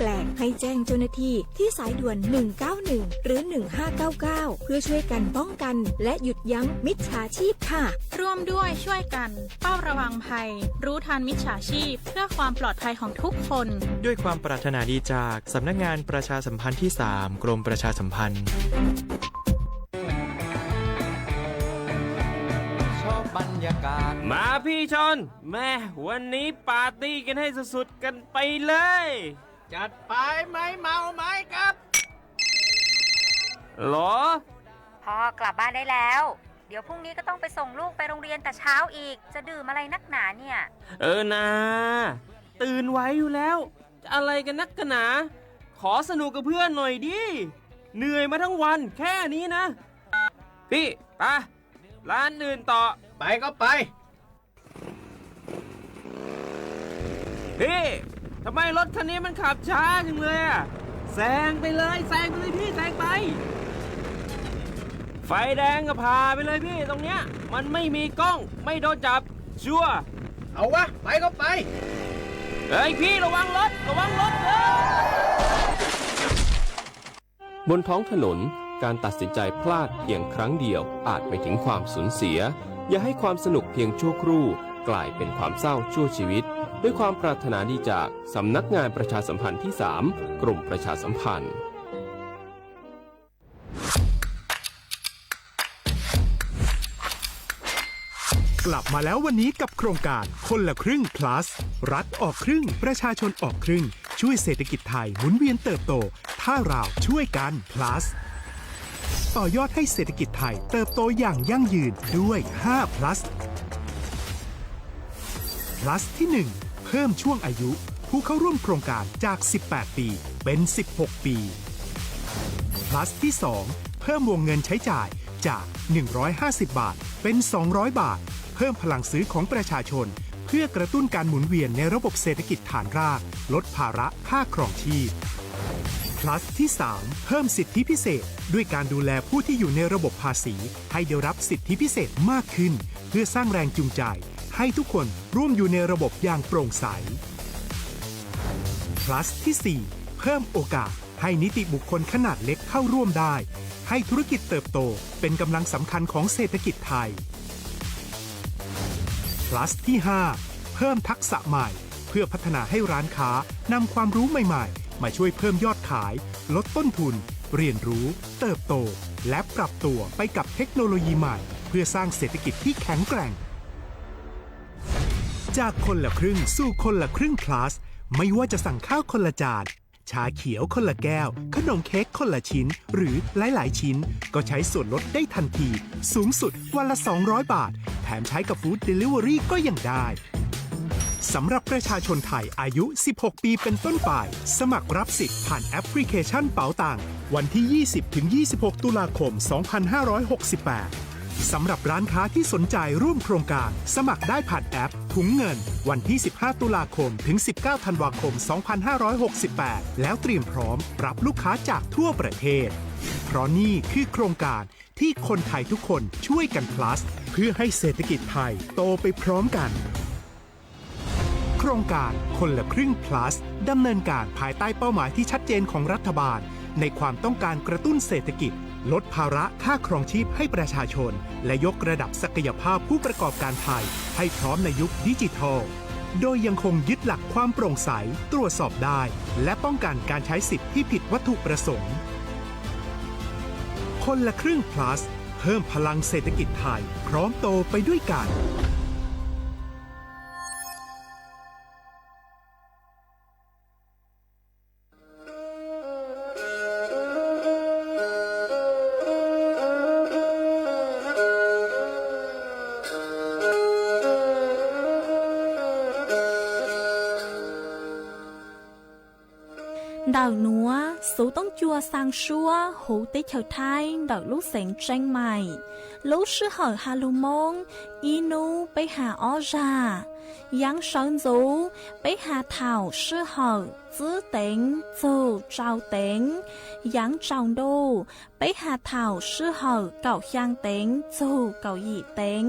แปลกๆ ให้แจ้งเจ้าหน้าที่ที่สายด่วน หนึ่งเก้าหนึ่ง หรือ หนึ่งห้าเก้าเก้า เพื่อช่วยกันป้องกันและหยุดยั้งมิจฉาชีพค่ะ ร่วมด้วยช่วยกันเฝ้าระวังภัย รู้ทันมิจฉาชีพ เพื่อความปลอดภัยของทุกคน ด้วยความปรารถนาดีจากสำนักงานประชาสัมพันธ์ที่สาม กรมประชาสัมพันธ์ มาพี่ชอน แม่ วันนี้ปาร์ตี้กันให้สุดๆ กันไปเลย จัดไป ไม้เมาไม้ครับ หรอ พ่อกลับบ้านได้แล้ว เดี๋ยวพรุ่งนี้ก็ต้องไปส่งลูกไปโรงเรียนแต่เช้าอีก จะดื่มอะไรนักหนาเนี่ย เออนา ตื่นไหวอยู่แล้ว จะอะไรกันนักกันหนา ขอสนุกกับเพื่อนหน่อยดิ เหนื่อยมาทั้งวันแค่นี้นะ พี่ ไป ร้านอื่นต่อ ไปก็ไป พี่ ทำไมรถคันนี้มันขับช้าจังเลยอะ แซงไปเลย แซงไปเลยพี่ แซงไป ไฟแดงก็ผ่าไปเลยพี่ ตรงเนี้ย มันไม่มีกล้อง ไม่โดนจับ ชัวร์ เอาวะ ไปก็ไป เฮ้ยพี่ ระวังรถ ระวังรถ เฮ้ย บนท้องถนน การตัดสินใจพลาดเพียงครั้งเดียวอาจไปถึงความสูญเสีย อย่าให้ความสนุกเพียงชั่วครู่กลายเป็นความเศร้าชั่วชีวิต ด้วยความปรารถนาดีจากสำนักงานประชาสัมพันธ์ที่สาม กรมประชาสัมพันธ์ กลับมาแล้ววันนี้กับโครงการคนละครึ่ง plus รัฐออกครึ่ง ประชาชนออกครึ่ง ช่วยเศรษฐกิจไทยหมุนเวียนเติบโต ถ้าเราช่วยกัน plus ต่อยอดให้เศรษฐกิจไทยเติบโตอย่างยั่งยืนด้วย ห้า plus plus ที่ หนึ่ง เพิ่มช่วงอายุผู้เข้าร่วมโครงการจาก สิบแปด ปี เป็น สิบหก ปี plus ที่ สอง เพิ่มวงเงินใช้จ่ายจาก หนึ่งร้อยห้าสิบ บาท เป็น สองร้อย บาท เพิ่มพลังซื้อของประชาชน เพื่อกระตุ้นการหมุนเวียนในระบบเศรษฐกิจฐานราก ลดภาระค่าครองชีพ plus ที่ สาม เพิ่มสิทธิพิเศษ ด้วยการดูแลผู้ที่อยู่ในระบบภาษี ให้ได้รับสิทธิพิเศษมากขึ้น เพื่อสร้างแรงจูงใจ ให้ทุกคนร่วมอยู่ในระบบอย่างโปร่งใส plus ที่ สี่ เพิ่มโอกาสให้นิติบุคคลขนาดเล็กเข้าร่วมได้ ให้ธุรกิจเติบโตเป็นกำลังสำคัญของเศรษฐกิจไทย plus ที่ ห้า เพิ่มทักษะใหม่ เพื่อพัฒนาให้ร้านค้านำความรู้ใหม่ๆ มาช่วยเพิ่มยอดขาย ลดต้นทุน เรียนรู้ เติบโต และปรับตัวไปกับเทคโนโลยีใหม่ เพื่อสร้างเศรษฐกิจที่แข็งแกร่ง จากคนละครึ่งสู่คนละครึ่ง plus ไม่ว่าจะสั่งข้าวคนละจาน ชาเขียวคนละแก้ว ขนมเค้กคนละชิ้น หรือหลายๆ ชิ้น ก็ใช้ส่วนลดได้ทันที สูงสุดวันละ สองร้อย บาท แถมใช้กับ Food Delivery ก็ยังได้ สำหรับประชาชนไทยอายุ สิบหก ปีเป็นต้นไป สมัครรับสิทธิ์ผ่านแอปพลิเคชันเป๋าตัง วันที่ ยี่สิบ ถึง ยี่สิบหก ตุลาคม สองพันห้าร้อยหกสิบแปด สำหรับร้านค้าที่สนใจร่วมโครงการ สมัครได้ผ่านแอปถุงเงิน วันที่ สิบห้า ตุลาคม ถึง สิบเก้า ธันวาคม สองพันห้าร้อยหกสิบแปด แล้วเตรียมพร้อมรับลูกค้าจากทั่วประเทศ เพราะนี่คือโครงการที่คนไทยทุกคนช่วยกัน plus เพื่อให้เศรษฐกิจไทยโตไปพร้อมกัน โครงการคนละครึ่ง plus ดำเนินการภายใต้เป้าหมายที่ชัดเจนของรัฐบาล ในความต้องการกระตุ้นเศรษฐกิจ ลดภาระค่าครองชีพให้ประชาชน และยกระดับศักยภาพผู้ประกอบการไทย ให้พร้อมในยุคดิจิทัล โดยยังคงยึดหลักความโปร่งใส ตรวจสอบได้ และป้องกันการใช้สิทธิ์ที่ผิดวัตถุประสงค์ คนละครึ่ง plus เพิ่มพลังเศรษฐกิจไทย พร้อมโตไปด้วยกัน Ntawm nuav xuv toob cua xaa suab huv teb chaws Thaib ntawm lub xeev Tseeb Maim. Lub sij hawm has lug Moob, ib nub peb has ob zag. Yaav sawv ntxuv, peb has thaum sij hawm txwb teev txug tsau teev. Yaav tsaus ntuj, peb has thaum sij hawm kaum xyaa teev txug kaum yim teev.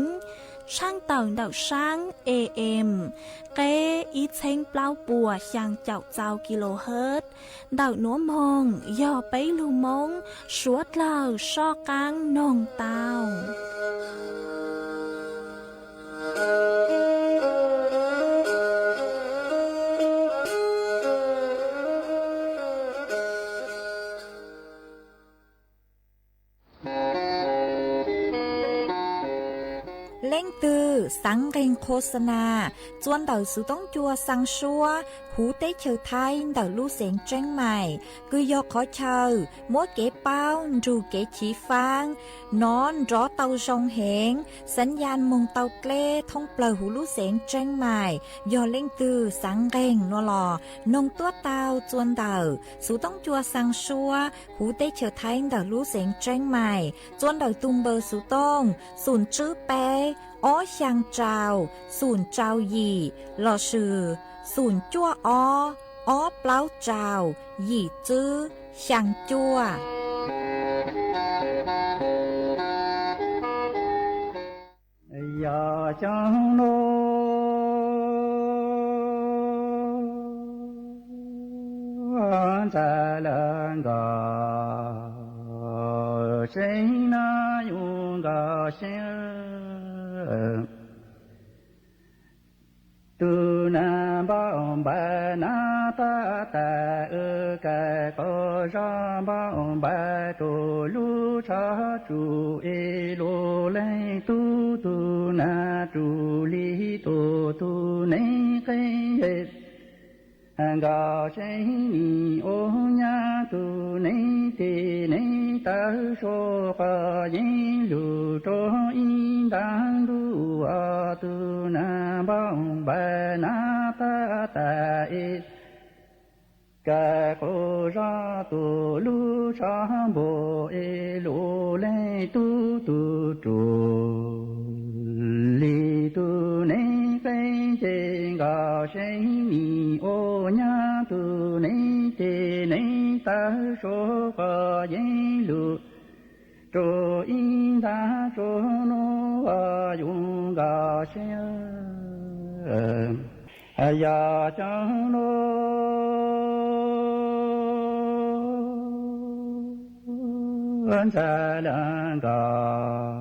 Tshaaj tawm ntawm saab A M, qeb ib txheeb plaub puas xyaa caum txau kilohertz, ntawm nuav moog yog peb lug Moob suav dlawg soj qaab noog tau. Leej twg xaav nqeeg qhua xa nas txua ntawm xuv toob cua xaa suab huv teb chaws Thaib ntawm lub xeev Tseeb Mais, kws yog qhov chaw muab kev paub nrug kev chiv faab nov nrov tau zoo heev, xaav yaj moog tau dleb thoob plawg huv lub xeev Tseeb Mais. Yog leej twg xaav nqeeg nuav los noog tuab tau txua ntawm xuv toob cua xaa suab huv teb chaws Thaib ntawm lub xeev Tseeb Mais txua ntawm tug npawb xuv tooj xoom tswb peb ob xyaa rau xoom rau yim lossis xoom cuaj ob ob plaub rau yim tswb xyaa cuaj. Yog xyoo no ntxhais lawv nkawd seev na yuav nkawd seev, tus nas npauj npaim nas tab tais, wb kais qaug zog npauj npaim rua lub tshav tsuj es lub leej tub, tus nas tsuj li tus, tus neeg qeej nkawd seev nim ua nyab, tus neeg teg neeg taw sua qhov yeeb lug rua ib nta ntuj, tus nas npauj npaim nas tab tais es kais qaug zog tus lub tshav npua es lub leej tub, tus tsuj li tus neeg qeej ces nkawd seev nim ua nyab, tus neeg teg neeg taw sua qhov yeeb lug rua ib nta tsuj nuav yuav nkawd seev. Yog xyoo no ntxhais lawv nkawd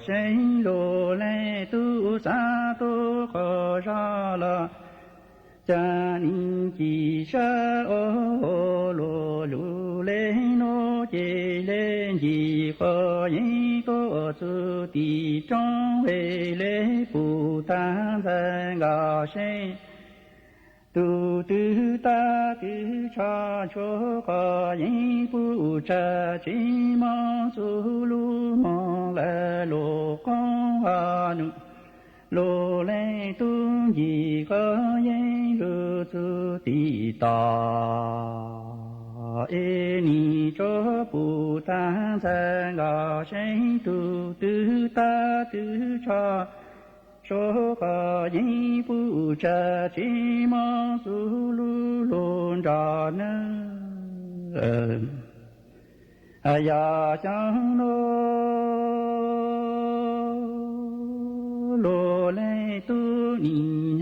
seev, lub leej tub xaav tuav qaug zog los ca nim ci sab ua lug, lub leej nuav ces le ncig qhov yeeb tuaj txug tim roob es le pum tag ntxhais nkawd seev. Tus twg tab twg tsho tshuav qhov yeeb pum tsag tsev mob txug lub moos lawm lub qoob ha num. Lub leej tub ncig qhov yeeb lug txug tim tod es nim tsuav pum tag ntxhais nkawd seev. Tus twg tab twg tsho tshuav qhov yeeb pum tsag tsev mob txug lub lug nrog nawb. Yog xyoo no lub leej tub nim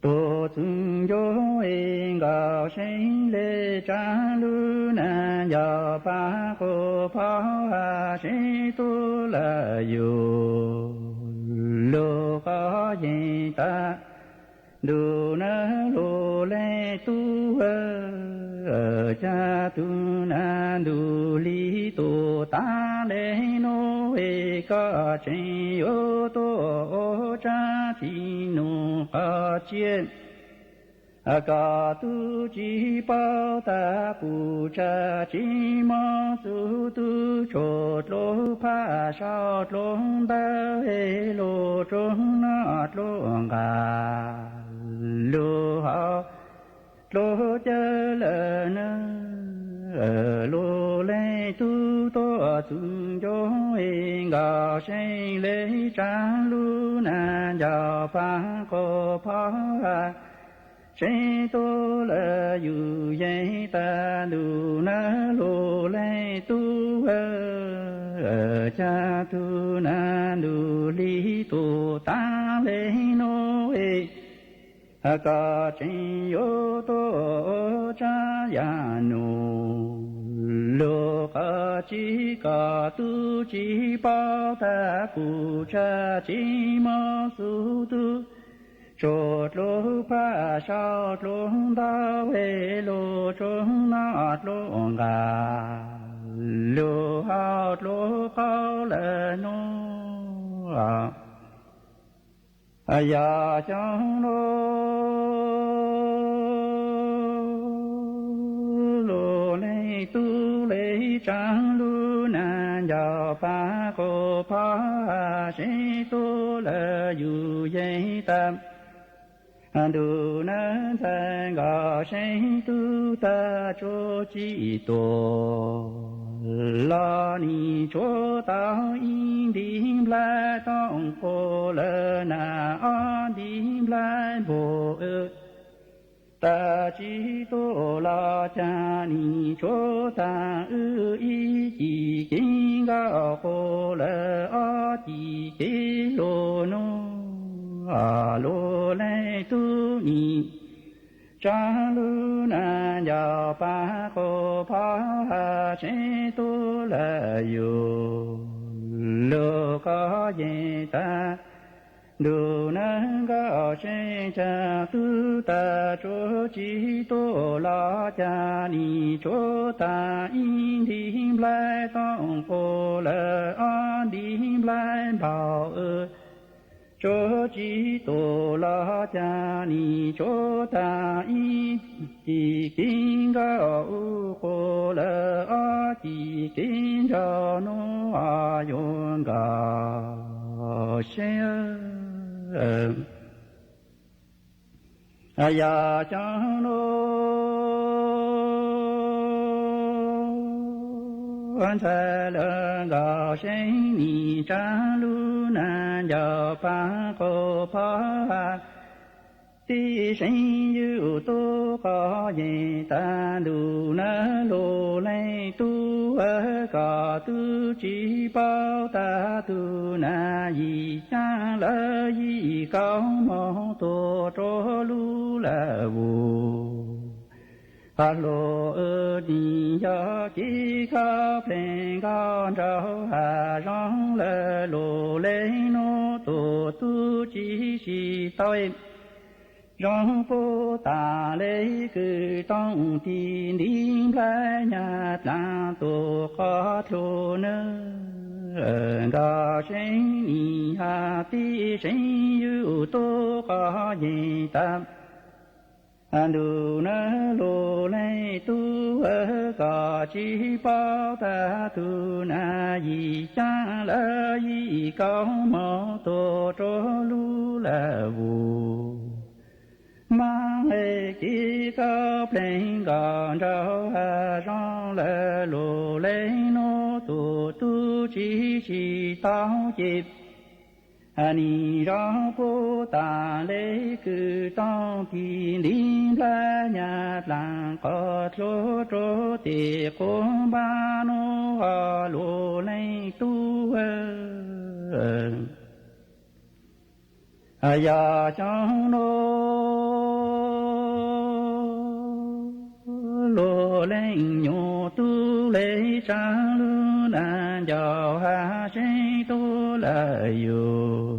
tuaj txug ncua es nkawd seev le tsav lub nas ncaws pab qhua phov ha seev tuaj lawm yug lug qhov yeeb tag ntuj nawb lub leej tub. Ca tug nas ntuj li tuaj tag le nuav es koj tseem yuav tuaj ua tsab tsi num qhov tsiaj koj tub tsi paub tag pum tsag tsev mob txug tub tsuas dluab phaj sau dluab ntawv es lug rua noj dluab nqag lug haus dluab cawv lawm nawb. Lub leej tub tuaj txug ncua es nkawd seev le tsav lub nas ncaws pab qhua phov ha seev tuaj lawm yug yeeb tag ntuj nawb lub leej tub. Ca tug nas ntuj li tus taag le nuav, koj tseem yuav tuaj ua tsav yaam nuav. Lug qhov tsi koj tub tsi paub tag, kuv tshaj tsi moog xub tub, tsuas dlua phaj sau dlua ntau, lug tsuas noj dlua nqaj, lug haus dlua qaub lawm nuav. Yog xyoo nuav lug leej tub le tsaab lug, nag ncaus pab quas phov seb tub lawv yug yeej tag. Ntuj nawb ntxhais nkaus seeb tub tag tsuas tsi tuaj, los nim tshuav tau ib ntiv nplhaib tooj quas lawm, nag ob ntiv nplhaib npua wb tag tsi tuaj los caag, nim tshuav tag wb ib cim kev nkaus quas lawm ob cim kev lug nuav. Lug leej tub nim tsaab lug, nag ncaus pab quas phov seb tub lawv yug, lug koj yeej tag. Ntuj nawb nkaus seeb tub tag tsuas tsi tuaj los caag, nim tshuav tag ib ntiv nplhaib tooj quas lawm ob ntiv nplhaib npua wb tsuas tsi tuaj los caag, nim tshuav tag ib cim kev nkaus wb quas lawm ob cim kev nraug nuav yuav nkaus seeb. Yog xyoo nuav ntxhais lawv nkaus seeb nim tsaab lug, nag ncaus pab quas phov tib seeb yug tub koj yeej tag. Ntuj nawb lug leej tub, koj tub tsi paub tag tug nag yim caag lawm yim kaus moog tuaj rua lub lawm vus. Hab luag wb nim yog kev khaub pheej nkaus nraug hav zoov lawm, lug leej nuav tus tub tsi sib tau. Zoo puab taag le kwv tooj, tim ntiv nplhaib nyaj dlaag tuaj qhov dlua nawb. Nkaus seeb nim has tib seeb yug tub koj yeej tag. Ntuj nawb lug leej tub, koj tsi paub tag tug nag yim caag lawm yim kaus moog tuaj rua lub lawm vus. Maam le kev khaub pheej nkaus nraug hav zoov lawm, lug leej nuav tus tub tsi sib tau ces. Nim zoo puab taag le kwv tooj, tim ntiv nplhaib nyaj dlaag qhov dlua rua tim quas npab nuav, lug leej tub. Yog xyoo nuav lug leej nyuas tub le tsaab lug, nag ncaus has seeb tub lawm yug.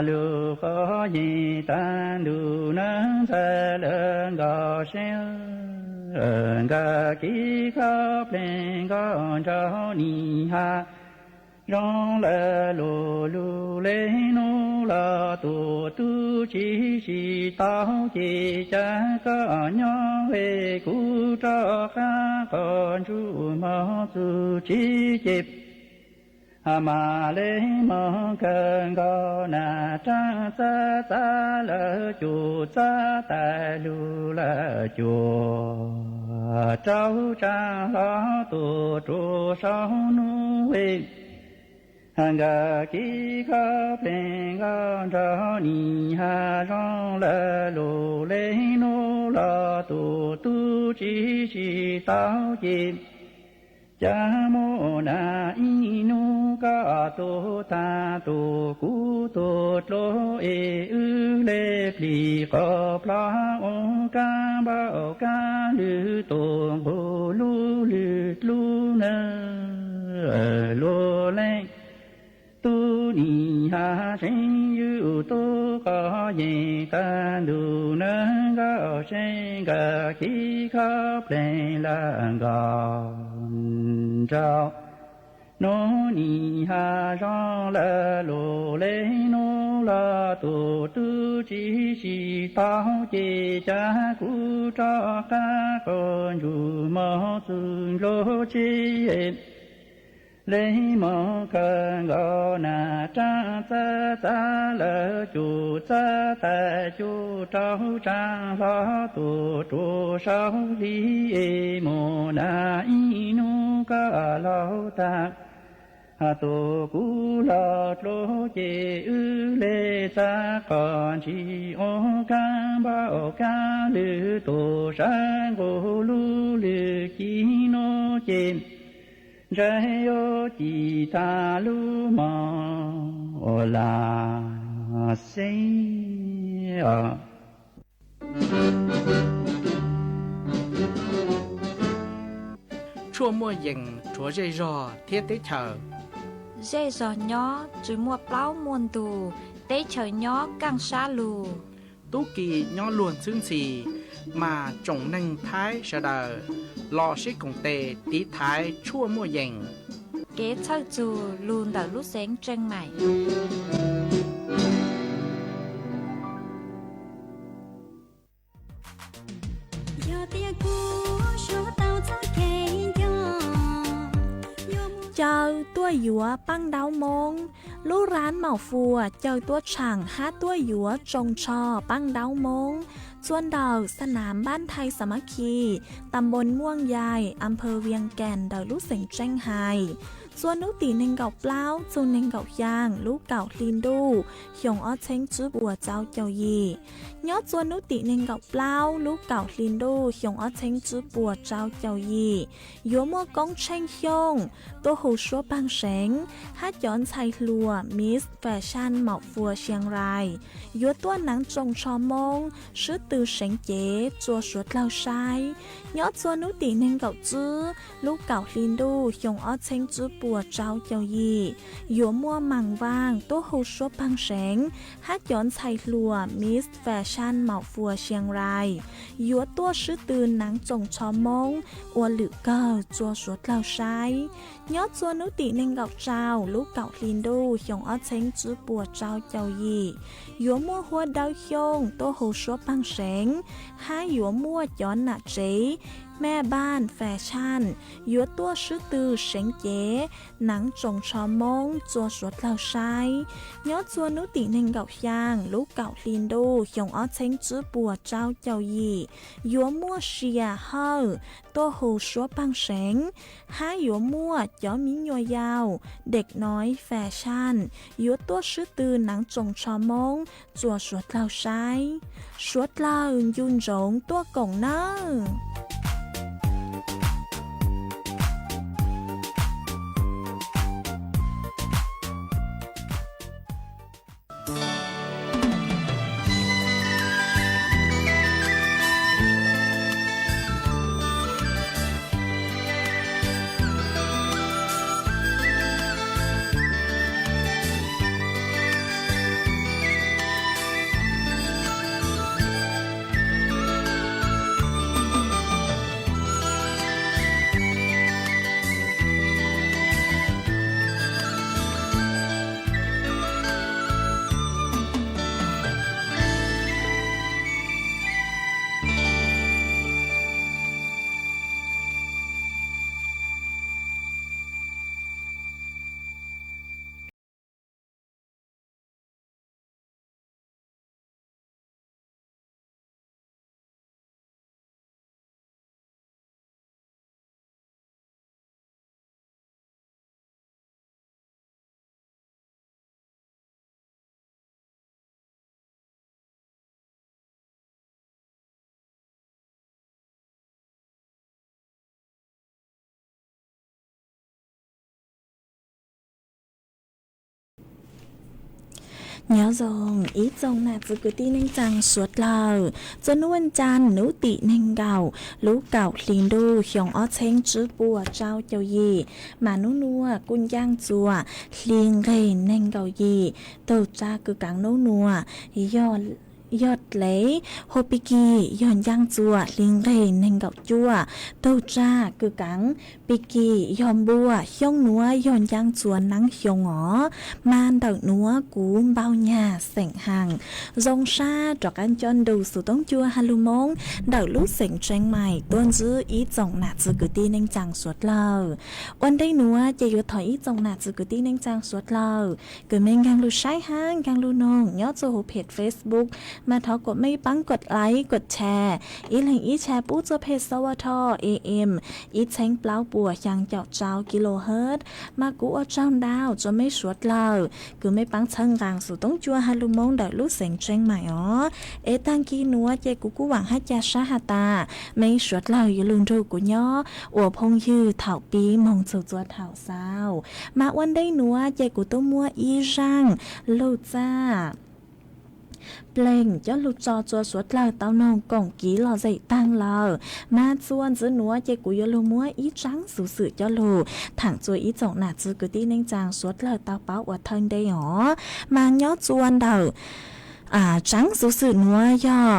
Lug koj yeej tag, ntuj nawb ntxhais lawv nkaus seeb, nkag kev khaub pheej nkaus nraug nim has zoov lawm, lug lug le nuav los tus tub tsi sib tau ces, ca koj nyob es kuv rov qab qhov ntsuj moog txug tsi ces. Maam le moog kawg nkaus nag, raab txab txab lawm cuam, txab tais lug lawm cuam, rau tsaam hlo tuaj rua saum nuav es. Nkag kev khaub pheej nkaus nraug nim has zoov lawm, lug le nuav los tus tub tsi sib tau ces. Cas muaj nas ib hnub koj tuag tag, tus kuv tuag dluag es wb le plig qos plog ua kab npauj kab lwg, tus nqug lub lwg dlub na luag leej. Tub nim has seev yug tub qos yees tag ntuj na, nkauj seev nkawd khib khob plees lawm nkaus nraud. Hnub nim has zoo lawm luag leej, hnub los tus tub tsis tsis tau ces, cas kuv rov qab quas ntsuj moog txug nruab tsev. Leej moog khaws nkaus nas rab txawb txav lawm cum txawb tais, cum rau tsaa hlo tus ruam sau hli es muaj nas ib hnub koj laug tag. Tus kuv laug dluag ces wb le txav qos ntsis ua kab npauj kab lwg, tus sawv nqug lub lwg ci nuav ces ntshai yuav ci tag lub mos ua lag xeb os. Tshuaj muaj yees rhuav zej zog thiab teb chaws. Zej zog nyob tsis muaj plaub muaj ntug, teb chaws nyob kaaj sab lug. Tub ki nyob luag ntxhwb ntxhi, mas tsoom neeg Thaib sawv daws los sib koom tes tiv thaiv tshuaj muaj yees. Kev txhawj txug lug ntawm lub xeev Tseej Maim. Caw tuaj yuav Paaj Ntaub Moob. Lub rab Maum Fuas caw tuaj tshaam hab tuaj yuav tsoos tsho Paaj Ntaub Moob txua ntawm xa nam Npab Nthai Xa Mab Khi, tam npoos Muaj Yais, a phawv Vias Kas ntawm lub xeev Tseej Hais. Txua nub tim neeg nkaum plaub txug neeg nkaum xyaa lub kaum hli ntuj xyoo ob txheeb tswb puas tsau caum yim. Nyob txua nub tim neeg nkaum plaub lub kaum hli ntuj xyoo ob txheeb tswb puas tsau caum yim, yuav muaj Koob Tsheej Xyooj tuaj hu suab paag seev hab cov ntxhais hluas Miss Fashion Maum Fuas Siang Rais yuav tuaj naav tsoos tsho Moob swb tw seev cev tsua suav dlawg saib. Nyob txua nub tim neeg nkaum tswb lub kaum hli ntuj xyoo ob txheeb tswb puas tsau caum yim, yuav muaj Maam Vaaj tuaj hu suab paag seev hab cov ntxhais hluas Miss Fashion Maum Fuas Siang Rais yuav tuaj swb tw naav tsoos tsho Moob ua lwm kawg tsua suav dlawg saib. Nyob txua nub tim neeg nkaum tsau lub kaum hli ntuj xyoo ob txheeb tswb puas tsau caum yim, yuav muaj Huab Dawb Xyooj tuaj hu suab paag seev hab yuav muaj cov nam tsev Mej Npaaj Fashion yuav tuaj swb tw seev cev naav tsoos tsho Moob tsua suav dlawg saib. Nyob txua nub tim neeg nkaum xyaa lub kaum hli ntuj xyoo ob txheeb tswb puas tsau caum yim, yuav muaj Sia Hawj tuaj hu suab paag seev hab yuav muaj cov miv nyuas yaus Dej Noiv Fashion yuav tuaj swb tw naav tsoos tsho Moob tsua suav dlawg saib. Suav dlawg ncu ntsoov tuaj koom nawb. Nyob zoo ib tsoom nam txiv kwv tij neej tsaa suav dlawg, txuas nub vas cas nub tim neeg nkaum lub kaum hli ntuj xyoo ob txheeb tsib puas tsau caum yim, mas nub nuav kuj ncaaj txuas hli nqeg neeg nkaum yim. Tug tsa kws kaav nub nuav yog dlev hu pig kig, yog ncaaj txuas hli nqeg neeg nkaum cuaj. Tug tsa kws kaav pig kig yog npua, xyoo nuav yog ncaaj txuas naab xyoo os. Mas ntawm nuav kuv npau nyag xeem haas zoo sab rov qaab coj nrug xuv toob cua has lug Moob ntawm lub xeev Tseeb Mais tuaj ntsib ib tsoom nam txiv kwv tij neej tsaa suav dlawg. Ua ntej nuav ces yuav thov ib tsoom nam txiv kwv tij neej tsaa suav dlawg kws mej nkaag lug saib hab nkaag lug noog nyob txug huv phem Facebook, mas thov kuas mej paab kuas like kuas share, ib leeg ib share pub txug peg xov ua tho am ib txheeb plaub puas xyaa caum tsau kilohertz. Mas kuv ua tsaug ntau rua mej suav dlawg kws mej paab txhawb nqaa xuv toob cua has lug Moob ntawm lub xeev Tseeb Mais os. Es taag kis nuav ces kuv kuj vaam hab ca sab has tas mej suav dlawg yuav lug nrug kuv nyob ua phooj ywg thaum pib moog txug txua thaum xaus. Mas ua ntej nuav ces kuv tub muab ib zaaj lug txaj pleeg coj lug tso rua suav dlawg tau noog koom kiv lom zem taag lawm. Mas txuas ntxiv nuav ces kuv yuav lug muab ib tsaab xuv xwm coj lug thaam rua ib tsoom nam txiv kwv tij neej tsaa suav dlawg tau paub ua thawj ntej os. Mas nyob txuas ntawm tsaab xuv xwm nuav yog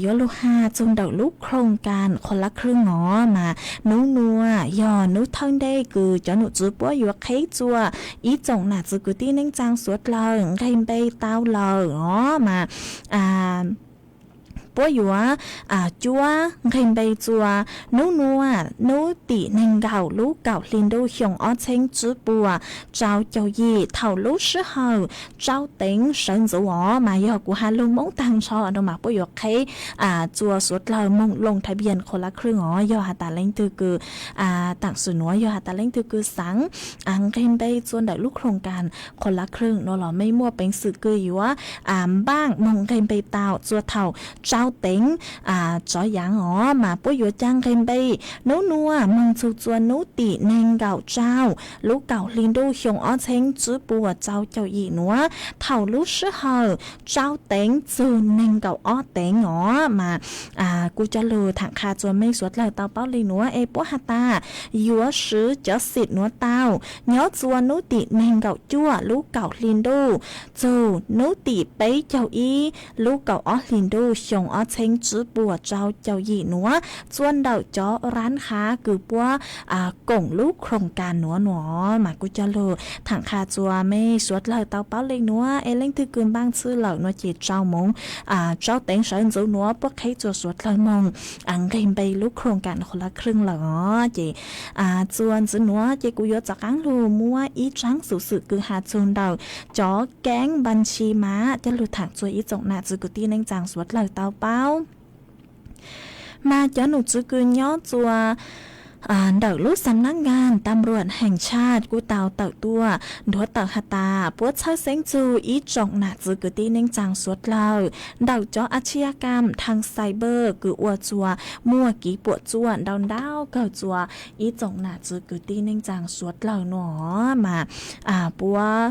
yuav lug has txug ntawm lub โครงการคนละครึ่ง os. Mas nub nuav yog nub thawj ntej kws cov num tswv puab yuav qheb rua ib tsoom nam txiv kwv tij neej tsaa suav dlawg nqeg npe tau lawm os. Mas puab yuav cuab nqeg npe rua nub nuav nub tim neeg nkaum lub kaum hli ntuj xyoo ob txheeb tsib puas tsau caum yim thaum lub sij hawm tsau teev sawv ntxuv os. Mas yog kuv has lug Moob taag nrho no mas puab yuav qheb rua suav dlawg moog ลงทะเบียนคนละครึ่ง os. Yog has tas leej twg kws taam sim nuav yog has tas leej twg kws xaav nqeg npe rua ntawm lub โครงการคนละครึ่ง no los mej muaj peev xwm kws yuav npaaj moog nqeg npe tau rua thaum tsau teev tsov yaav os. Mas puab yuav ca nqeg npe nub nuav moog txug rua nub tim neeg nkaum tsau lub kaum hli ntuj xyoo ob txheeb tsib puas tsau caum yim nuav thaum lub sij hawm tsau teev txug neeg nkaum ob teev os. Mas kuv coj lug thaam qha rua mej suav dlawg tau paub le nuav es puab has tas yuav swv cov xim nuav tau nyob rua nub tim neeg nkaum cuaj lub kaum hli ntuj txug nub tim peb caug ib lub kaum ob hli ntuj xyoo ob txheeb tsib puas tsau caum yim nuav rua ntawm cov rab hav kws puab koom lub โครงการ nuav nuav. Mas kuv coj lug thaam qha rua mej suav dlawg tau paub le nuav es leej twg kws npaaj txhij lawm nuav ces tsau moov tsau teev sawv ntxuv nuav puab qheb rua suav dlawg moog nqeg npe lub โครงการคนละครึ่ง lawm os. Ces txuas ntxiv nuav ces kuv yuav rov qaab lug muab ib tsaab xuv xwm kws has txug ntawm cov keeb npa ntshis mas coj lug thaam rua ib tsoom nam txiv kwv tij neej tsaa suav dlawg tau paub. Mas cov num tswv kws nyob rua ntawm lub xam nab nkaag tam ruam heem tshaj kuj tau tawm tuaj nrhuav tawm has tas puab txhawb xeeb txug ib tsoom nam txiv kwv tij neej tsaa suav dlawg ntawm cov a tsi a kam thaag xais npawj kws ua rua muaj kiv puam tsuaj ntau ntau kawg rua ib tsoom nam txiv kwv tij neej tsaa suav dlawg nuav. Mas puab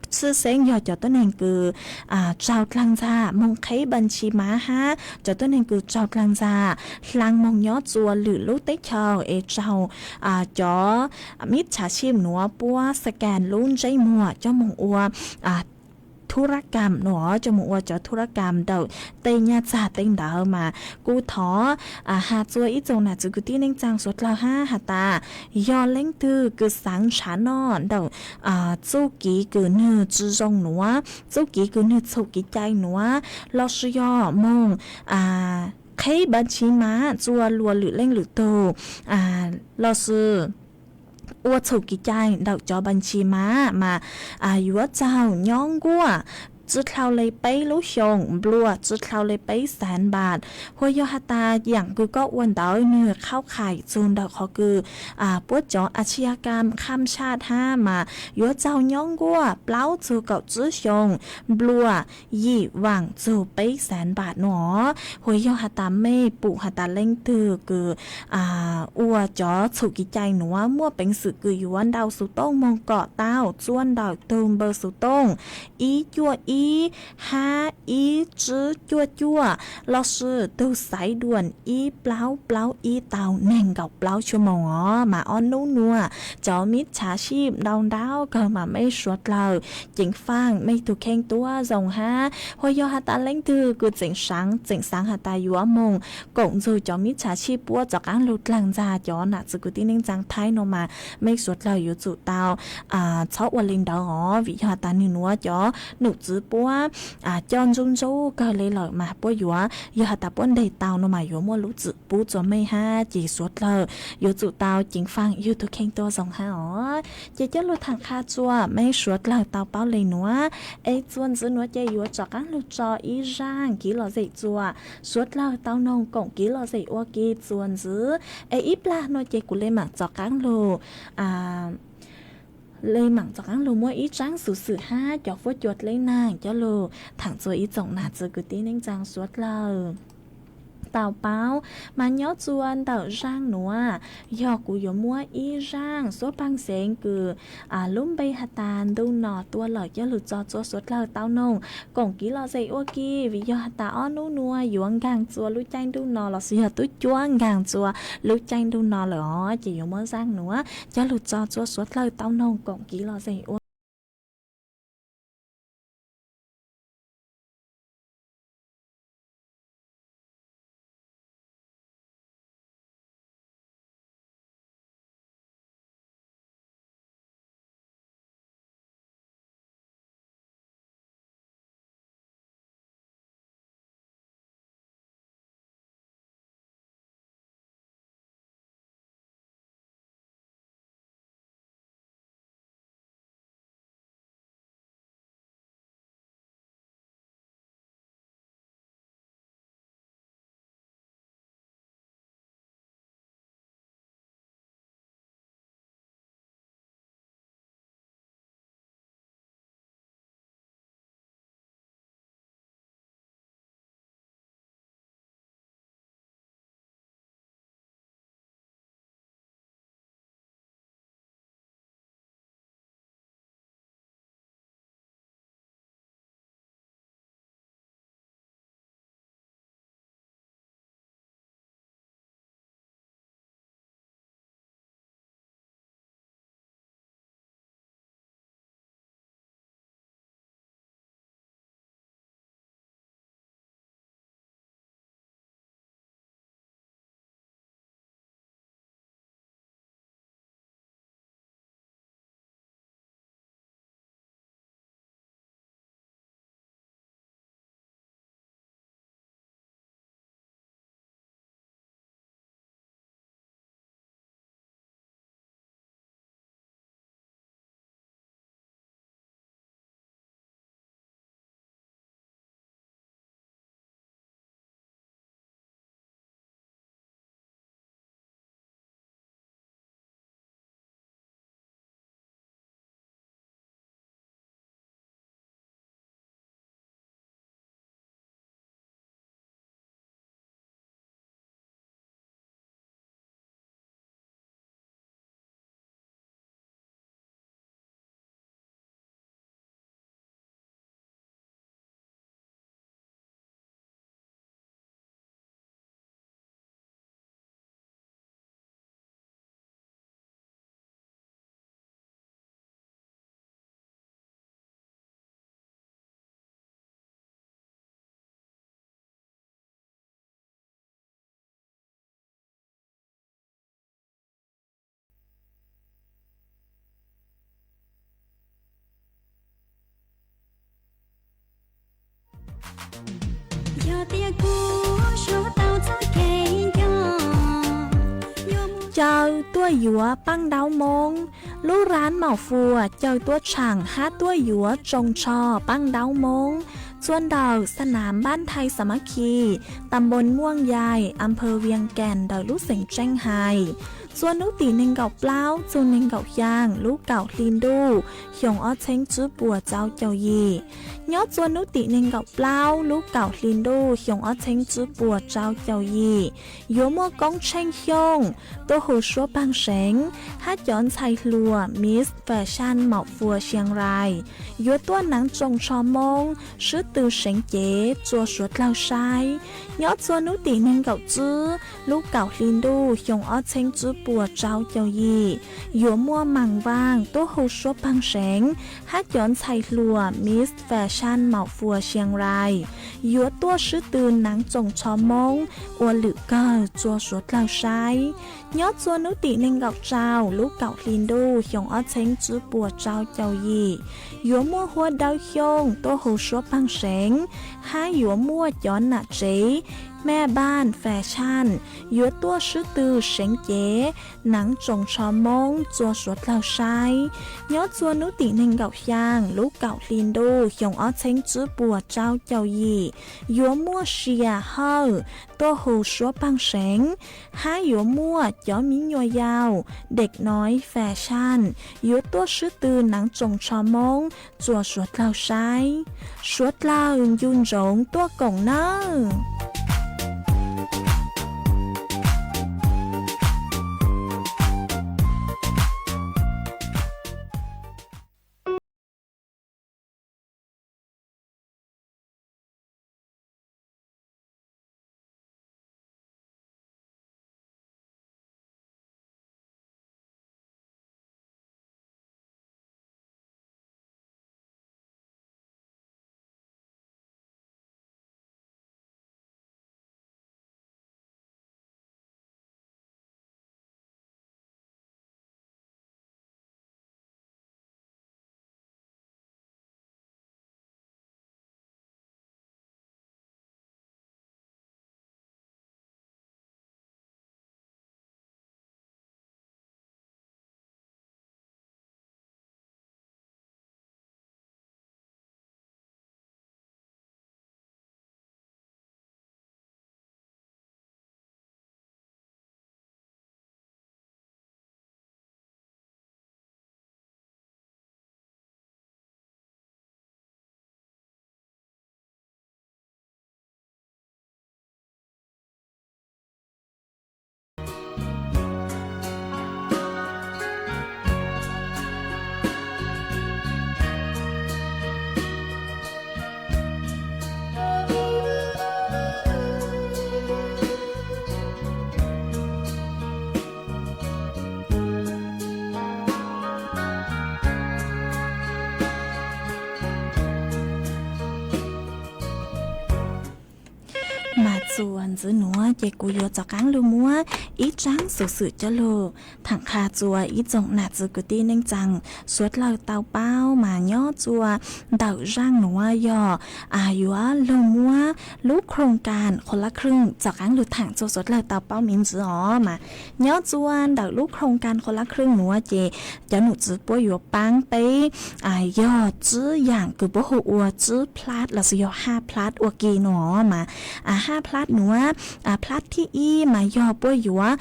txhawb xeeb yog cov tuab neeg kws raug dlaag ntxa moog qheb npa ntshis mas hab cov tuab neeg kws raug dlaag ntxa hlaang moog nyob rua lwm lub teb chaws es raug cov mib tshaj sib nuav puab scan lub ntsej muag coj moog ua thu rab kam nuav, coj moog ua cov thu rab kam ntawm tej nyaj txag tej ntawd. Mas kuv thov has rua ib tsoom nam txiv kwv tij neej tsaa suav dlawg hab has tas yog leej twg kws xaav nrhav noj ntawm txuj kiv kws nwg tsi zoo nuav, txuj kiv kws nwg txhum kev cai nuav, lossis yog moog qheb npa ntshis mas rua luas lwm leej lwm tug lossis ua txhum kev cai ntawm cov npa ntshis mas, mas yuav txaug nyob nkuaj tsi dhau le peb lub xyoos nplua, tsi dhau le peb xees npam. Hos yog has tas yaam kws koj ua ntawd nwg qhaub qhais txug ntawm qhov kws puab cov a tsi ya kam kham saj hab mas yuav txaug nyob nkuaj plaub txug kaum tsib xyoos nplua, yim vaam txug peb xees npam nuav. Hos yog has tas mej pum has tas leej twg kws ua cov txhum kev cai nuav muaj peev xwm kws yuav nrau xuv tooj moog kom tau txua ntawm tug npawb xuv tooj ib cuaj ib hab ib tsib cuaj cuaj lossis tug xaiv duam ib plaub plaub ib tau neeg nkaum plaub tshuaj moog os. Mas ob nub nuav cov mib txhav sib ntau ntau kawg mas mej suav dlawg ceev faam mej tug kheej tuab zoo hab. Hos yog has tas leej twg kws tseem xaav, tseem xaav has tas yuav moog koom nrug cov mib txhav sib puab rov qaab lug dlaag ntxag cov nam txiv kwv tij neej tsaa Thaib nuav mas mej suav dlawg yuav tsum tau txhob ua le ntawd os, vim yog has tas nwg nuav cov num txiv puab coj ntsuj ntsuj kawg le lawm mas puab yuav, yog has tas puab ntes tau nuav mas yuav muaj lub txim pub rua mej hab. Ces suav dlawg yuav tsum tau ceev faam yug tug kheej tuab zoo hab os. Ces coj lug thaam qha rua mej suav dlawg tau paub le nuav, es txuas ntxiv nuav ces yuav rov qaab lug tso ib zaaj kev lom zem rua suav dlawg tau noog koom kev lom zem ua ke txuas ntxiv. Es ib plag nuav ces kuv le maam rov qaab lug le maam rov qaab lug muab ib tsaab xuv xwm hab cov fuab cua dleb naag coj lug thaam rua ib tsoom nam txiv kwv tij neej tsaa suav dlawg tau paub. Mas nyob rua ntawm zaaj nuav, yog kuv yuav muab ib zaaj xuab paag xeev kws lub npe has tas ntuj no tuaj lawm coj lug tso rua suav dlawg tau noog koom kev lom zem ua ke, vim yog has tas ob nub nuav yuav nkaag rua lub caij ntuj no lossis yog tub cuab nkaag rua lub caij ntuj no lawm os. Ces yuav muab zaaj nuav coj lug tso rua suav dlawg tau noog koom kev lom zem ua Yog tias kuv suav tau txoj kev nco, yuav mus Caw tuaj yuav paj ntaub Moob. Lub rab Maum Fuas caw tuaj tshaam hab tuaj yuav tsoos tsho paj ntaub Moob txua ntawm xab nam npab nthai Xas Mab Khi, ta npoo Muaj Yais, a phawv Vias Kas ntawm lub xeev Tseej Hais. Txua nub tim neeg nkaum plaub txug neeg nkaum xyaa lub kaum hli ntuj xyoo ob txheeb tsib puas rau caum yim. Nyob txua nub tim neeg nkaum plaub lub kaum hli ntuj xyoo ob txheeb tsib puas rau caum yim, yuav muaj Koob Tsheej Xyooj tuaj hu suab paag seev hab cov ntxhais hluas Miss Fashion Maum Fuas Sias Rais yuav tuaj naav tsoos tsho Moob sib tw seev cev rua suav dlawg saib. Nyob txua nub tim neeg nkaum tsib lub kaum hli ntuj xyoo ob txheeb tsib puas rau caum yim, yuav muaj Maam Vaaj tuaj hu suab paag seev hab cov ntxhais hluas Miss Fashion Maum Fuas Sias Rais yuav tuaj sib tw naav tsoos tsho Moob ua lwm kawg rua suav dlawg saib. Nyob txua nub tim neeg nkaum rau lub kaum hli ntuj xyoo ob txheeb tsib puas rau caum yim, yuav muaj Huab Dawb Xyooj tuaj hu suab paag seev hab yuav muaj cov nam tsev Mẹ Bạn Fashion yuav tuaj sib tw seev cev naav tsoos tsho Moob rua suav dlawg saib. Nyob txua nub tim neeg nkaum xyaa lub kaum hli ntuj xyoo ob txheeb tsib puas rau caum yim, yuav muaj Sias Hawj tuaj hu suab paag seev hab yuav muaj cov miv nyuas yaus Dej Noi Fashion yuav tuaj sib tw naav tsoos tsho Moob rua suav dlawg saib. Suav dlawg ncu ntsoov tuaj koom nawb. Mas txuas ntxiv nuav ces kuv yuav rov qaab lug muab ib tsaab xuv xwm coj lug thaam qha rua ib tsoom nam txiv kwv tij neej tsaa suav dlawg tau paub. Mas nyob rua ntawm zaaj nuav yog yuav lug muab lub โครงการ คนละครึ่ง rov qaab lug thaam rua suav dlawg tau paub miv ntxiv os. Mas nyob rua ntawm lub โครงการ คนละครึ่ง nuav ces cov nom tswv puab yuav paab peb yog tsib yaam kws puab hu ua tsib พาร์ท lossis yog ห้าพาร์ท ua ke nuav. Mas ห้าพาร์ท nuav, พาร์ท thib ib mas yog puab yuav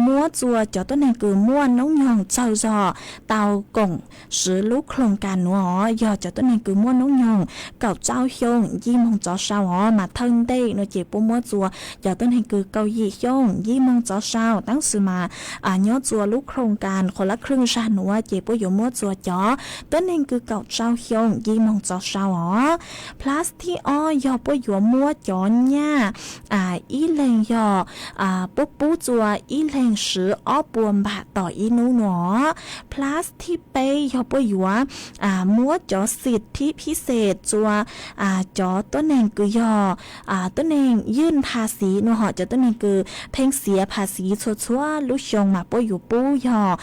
muab rua cov tuab neeg kws muaj noob nyoog tsawg zog tau koom siv lub โครงการ nuav os, yog cov tuab neeg kws muaj noob nyoog kaum rau xyoo nce moog rov sau os. Mas thawj ntej nuav ces puab muab rua cov tuab neeg kws kaum yim xyoo nce moog rov sau, tab sis mas nyob rua lub โครงการ คนละครึ่ง zag nuav ces puab yuav muab rua cov tuab neeg kws kaum rau xyoo nce moog rov sau os. พาร์ท thib ob yog puab yuav muab cov nyaj ib leeg yog puab pub rua ib leeg siv ob puas npam tom ib nub nuav os. พาร์ท thib peb yog puab yuav muab cov สิทธิพิเศษ rua cov tuab neeg kws yog tuab neeg ยื่นภาษี nuav hom, cov tuab neeg kws pheej siv ภาษี txhua txhua lub xyoo mas puab yuav pub yog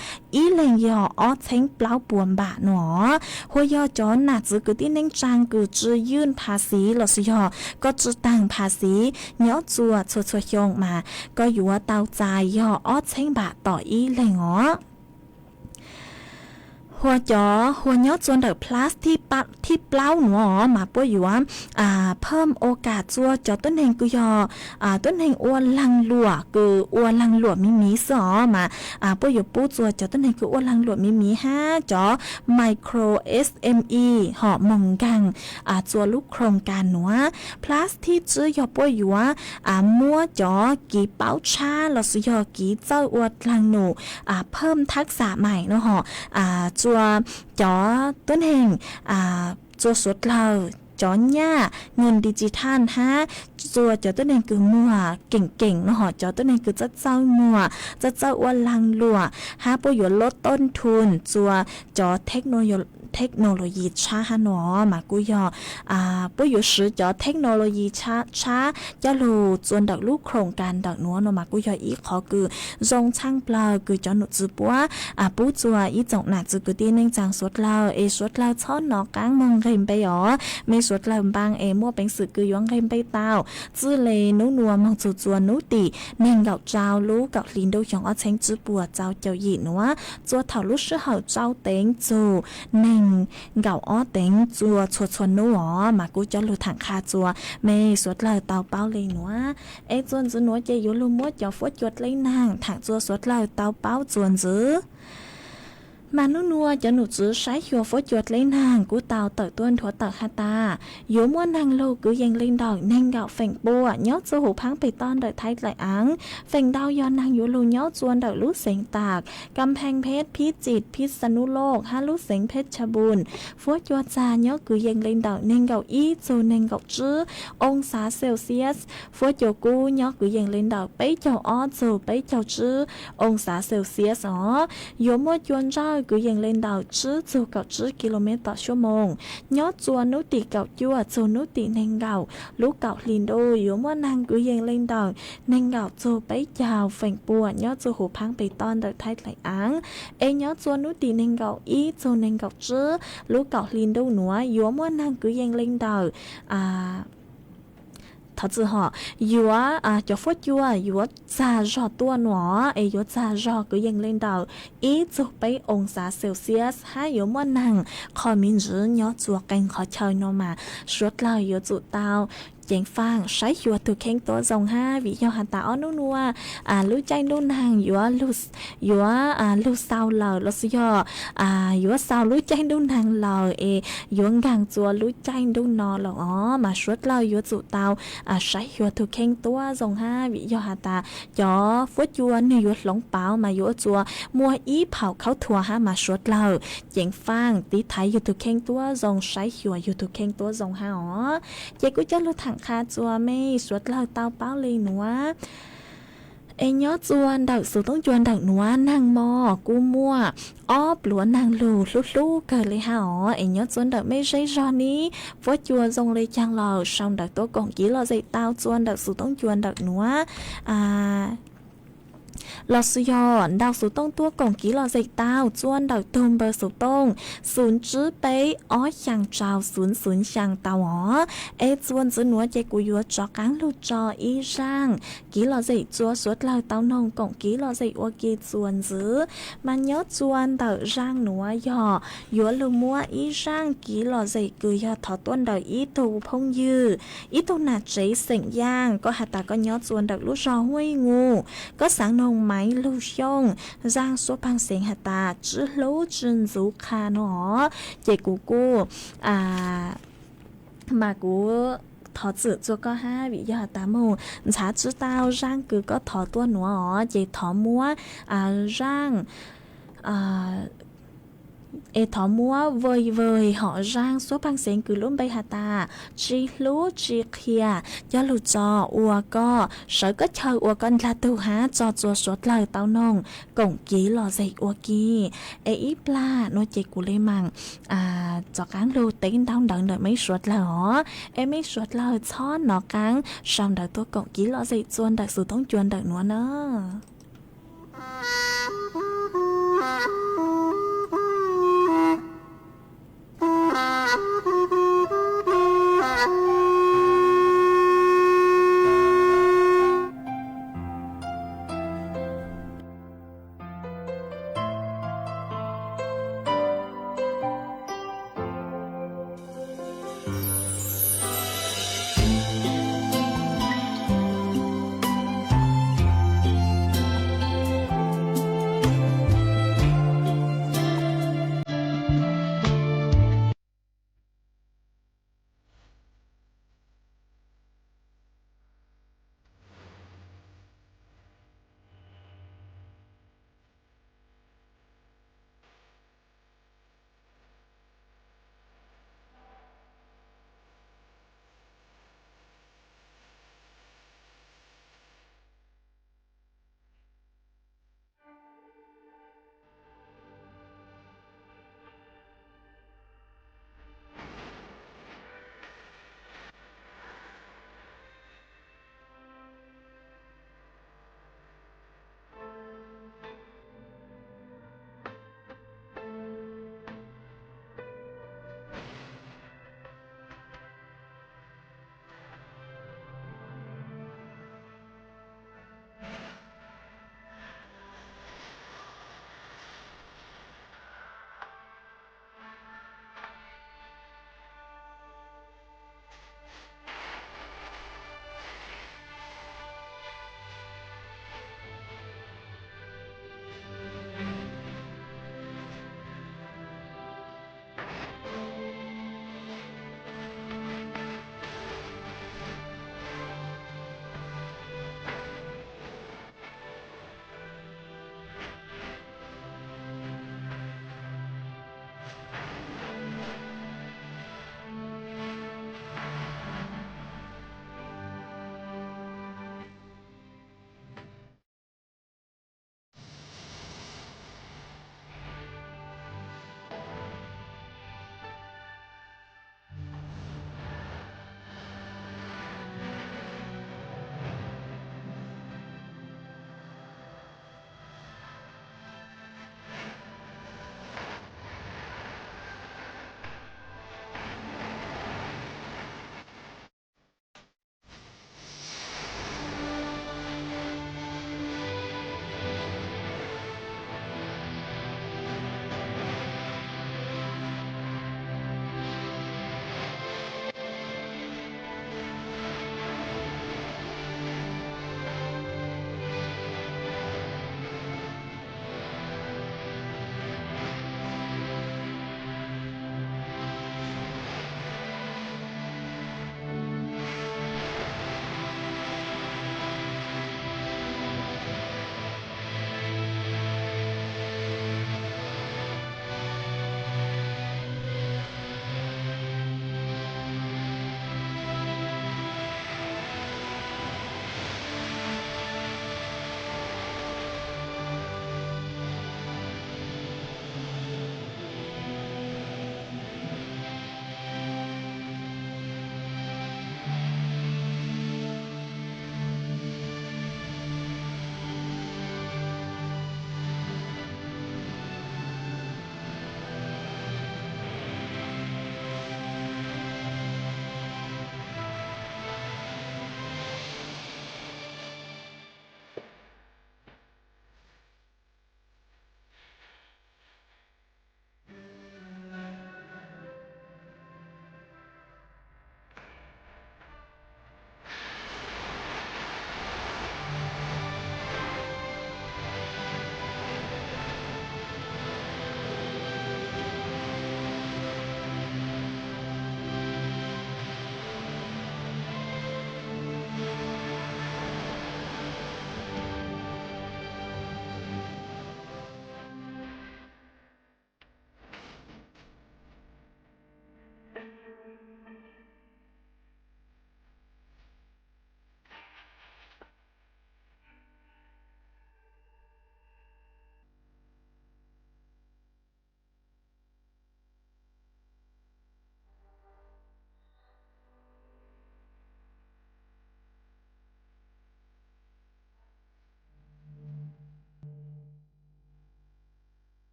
ib leeg yog ob txheeb plaub puas npam nuav os. Hos yog cov nam txiv kwv tij neej tsaa kws tsi ยื่นภาษี lossis yog koj tsi taag ภาษี nyob rua txhua txhua xyoo mas koj yuav tau txais yog ob txheeb npam tom ib leeg os. Hos cov hos nyob txua ntawm plus thib plaub nuav os mas puab yuav phaj ua kam txua cov tuab neeg kws yog tuab neeg ua laag luam kws ua laag luam miv miv xwb os mas puab yuav pub txua cov tuab neeg kws ua laag luam miv miv hab cov micro SME hom moog nkaag txua lub khoom kas nuav. Plus thib tsib yog puab yuav muab cov kiv paub tshab los sis yog kiv txawj ua dlaag num phaj thab xam mais no hom txua cov tuab neeg txua suav dlawg cov nyaj nyoog digital hab txua cov tuab neeg kws muag keem keem no hom cov tuab neeg kws txawj txawj muag txawj txawj ua laag luam hab puab yuav lub toj thu txua cov technology tshab hab no mas kuj yog puab yuav swv cov technology tshab coj lug txua ntawm lub khoom kas ntawm nuav no mas kuj yog ib qhov kws zoo tshaj plawg kws cov num txwv puab pub txua ib tsoom nam txwv kwv tij neej tsaa suav dlawg es suav dlawg txhob nov qaab moog nqeg npe os. Mej suav dlawg npaa es muaj peev xwm kws yuav nqeg npe tau. Txwj le nub nuav moog txug txua nub tim neeg nkaum rau lub kaum hli ntuj xyoo ob txheeb tsib puas txaus caum yim nuav txua thaum lub sij hawm rau teev txug neeg nkaum ob teev txua txhua txhua nub os mas kuj coj lug tham qha txua mej suav dlawg tau paub le nuav. Es txua ntxiv nuav ces yuav lug muab cov fuab cua dleb naag tham txua suav dlawg tau paub txua ntxiv. Mas nub nuav cov num txwv saib xyuas fuab cua dleb naag kuj tau tawm tuaj nthuav tawm has tas yuav muaj naag lug kwv yees le ntawm neeg nkaum feem pua nyob txua huv phaab peg toj ntawm Thaib Dlaim Aav. Feem ntau yog naag yuav lug nyob txua ntawm lub xeev Tam, Kam Pheej Pheb, Phib Txim, Phib Xa Nub Loj hab lub xeev Pheb Tshaj Npun. Fuab cua txag nyob kwv yees le ntawm neeg nkaum ib txug neeg nkaum tsib oo xav Celsius. Fuab cua kub nyob kwv yees le ntawm peb caug ob txug peb caug tsib oo xav Celsius os. Yuav muaj cua ntsawj kwv yees le ntawm tsib txug kaum tsib ki lo mev tom xuab moos nyob txua nub tim kaum cuaj txug nub tim neeg nkaum lub kaum hli ntuj. Yuav muaj naag kwv yees le ntawm neeg nkaum txug peb caug feem pua nyob txua huv phaab peg toj ntawm Thaib Dlaim Aav. Es nyob txua nub tim neeg nkaum ib txug neeg nkaum tsib lub kaum hli ntuj nuav yuav muaj naag kwv yees le ntawm thov txwm hom yuav cov fuab cua yuav txag zog tuaj nuav es yuav txag zog kwv yees le ntawm ib txug peb oo xav Celsius hab yuav muaj naag qho me ntsis nyob txua qee qhov chaw no mas suav dlawg yuav tsum tau ceev faam saib xyuas tug kheej tuab zoo hab vim yog has tas ob nub nuav lub caij ntuj naag yuav lug xaus lawm los sis yog yuav xaus lub caij ntuj naag lawm es yuav nkaag txua lub caij ntuj no lawm os mas suav dlawg yuav tsum tau saib xyuas tug kheej tuab zoo hab vim yog has tas cov fuab cua nwg yuav hloov pauv mas yuav txua muaj ib phaum khaub thuas hab mas suav dlawg ceev faam tiv thaiv yug tug kheej tuab zoo saib xyuas yug tug kheej tuab zoo hab os. Ces kuj coj lug tham qha txua mej suav dlawg tau paub le nuav. Es nyob txua ntawm xus toob cua ntawm nuav naag mos kuj muaj ob pluav naag lug hlub hlub kawg le hab os. Es nyob txua ntawm mej zej zog nib fuab cua zoo le caag lawm sau ntawv tuaj koom kiv lom zem tau txua ntawm xus toob cua ntawm nuav los sis yog ntau xus tooj tuaj koom kiv lom zem tau txua ntawm tug npawb xus tooj xus tsib peb ob xyaa rau xus xus xyaa tau os. Es txua ntxiv nuav ces kuv yuav rov qaab lug tso ib zaaj kiv lom zem txua suav dlawg tau noog koom kiv lom zem ua ke txua ntxiv. Mas nyob txua ntawm zaaj nuav yog yuav lug muab ib zaaj kiv lom zem kws yog thov tuaj ntawm ib tug phooj ywg ib tug nam tsev xeem Yaaj, koj has tas koj nyob txua ntawm lub zog Huaj Ib Ngu, koj xaav noog Maiv Lug Xyooj, zaaj suab paag xeev has tas Tswb Hlub Tswb Ntxuv Qha no os. Ces kuv kuj mas kuv thov txim txua koj hab vim yog has tas moog ntxhaav tswb tau zaaj kws koj thov tuaj nuav os. Ces thov muab zaaj es thov muab vwm vwm hom zaaj suab paag xeev kws lub npe has tas Tsi Hlub Tsi Qhia coj lug tso ua koj sawv koj chaw ua koj ndlag tug hab tso txua suav dlawg tau noog koom kiv lom zem ua ke. Es ib plag nuav ces kuv le maam rov qaab lug teb ntaub ntawv ntawm mej suav dlawg os. Es mej suav dlawg txhob nov qaab sau ntawv tuaj koom kiv lom zem txua ntawm xus toob cua ntawm nuav na.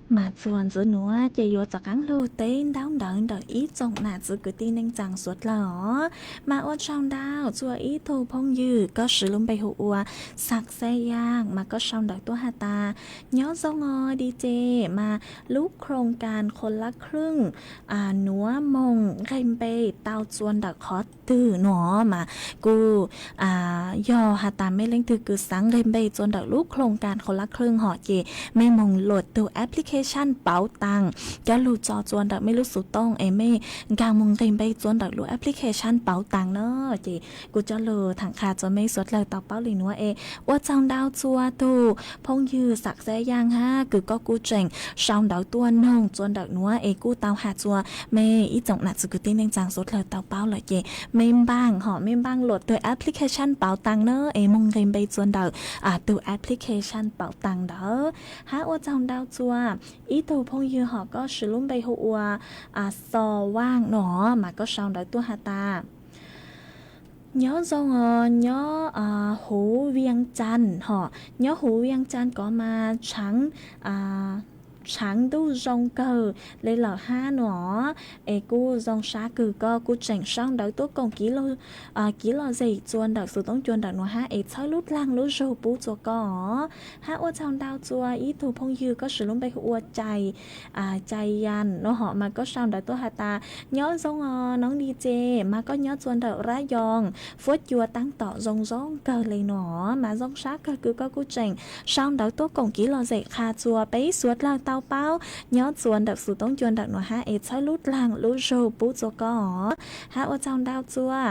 Mas txuas ntxiv nuav ces yuav rov qaab lug teb ntaub ntawv ntawm ib tsoom nam txiv kwv tij neej tsaa suav dlawg os. Mas ua tsaug ntau txug ib tug phooj ywg koj siv lub npe hu ua Xav Xav Yaaj, mas koj sau ntawv tuaj has tas, nyob zoo os D J, mas lub โครงการคนละครึ่ง nuav moog nqeg npe tau txua ntawm qhov twg nuav. Mas kuj yog has tas mej leej twg kws xaav nqeg npe txua ntawm lub โครงการคนละครึ่ง hom ces mej moog โหลด tug application ปาตัง coj lug tso txua ntawm mej lub xuv tooj es mej nkaag moog nqeg npe txua ntawm lub application ปาตัง na. Ces kuj coj lug thaam qha txua mej suav dlawg tau paub le nuav es ua tsaug ntau txua tug phooj ywg Xav Xav Yaaj hab kws koj kuj tseem sau ntawv tuaj noog txua ntawm nuav es kuj tau has txua mej ib tsoom nam txiv kwv tij neej tsaa suav dlawg tau paub lawm ces mej npaaj hom mej npaaj โหลด tug application ปาตัง na es moog nqeg npe txua ntawm tug application ปาตัง ntawd. Hab ua tsaug ntau txua ib tug phooj ywg hom koj siv lub npe hu ua Xo Vaaj nuav, mas koj sau ntawv tuaj has tas, nyob zoo os, nyob huv Vias Cas hom, nyob huv Vias Cas ko mas tshaav ntuj zoo kawg le lawm hab nuav. Es kuj zoo sab kawg koj kuj tseem sau ntawv tuaj koom kiv lom zem txua ntawm xuv toob cua ntawm nuav hab es txhawb lub dlaag lub zug pub txua koj os. Hab ua tsaug ntau txua ib tug phooj ywg koj siv lub npe hu ua Cai Yas nuav hom, mas koj sau ntawv tuaj has tas, nyob zoo os noob D J, mas koj nyob txua ntawm Rab Yoos, fuab cua taab tom zoo zoo kawg le nuav, mas zoo sab kawg kws koj kuj tseem sau ntawv tuaj koom kiv lom zem qha txua peb suav dlawg tau paub nyob txua ntawm xuv toob cua ntawm nuav hab es txhawb lub dlaag lub zug pub txua koj os. Hab ua tsaug ntau txua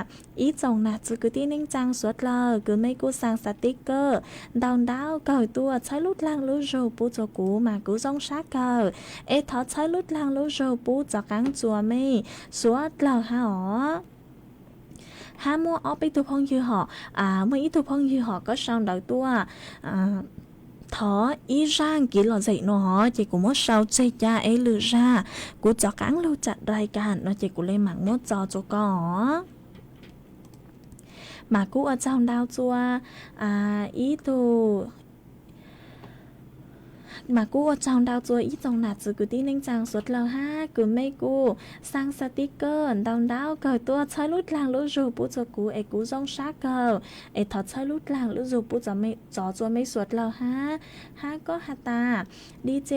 ib tsoom nam txiv kwv tij neej tsaa suav dlawg kws mej kuj xaa xav tib kawg ntau ntau kawg tuaj txhawb lub dlaag lub zug pub txua kuv, mas kuv zoo sab kawg. Es thov txhawb lub dlaag lub zug pub txav qaab txua mej suav dlawg hab os. Hab muaj ob peb tug phooj ywg hom, muaj ib tug phooj ywg hom koj sau ntawv tuaj thov ib zaaj kiv lom zem nuav hov, ces kuv muab sau tseg ca es lwm zag kuv rov qaab lug cam rai kas no ces kuv le maam muab tso txua koj os. Mas kuj ua tsaug ntau txua ib tug mas kuj ua tsaug ntau txua ib tsoom nam txiv kwv tij neej tsaa suav dlawg hab kws mej kuj xaa xav tib kawg ntau ntau kawg tuaj txhawb lub dlaag lub zug pub txua kuv es kuv zoo sab kawg. Es thov txhawb lub dlaag lub zug pub txua mej suav dlawg hab. Hab koj has tas, D J,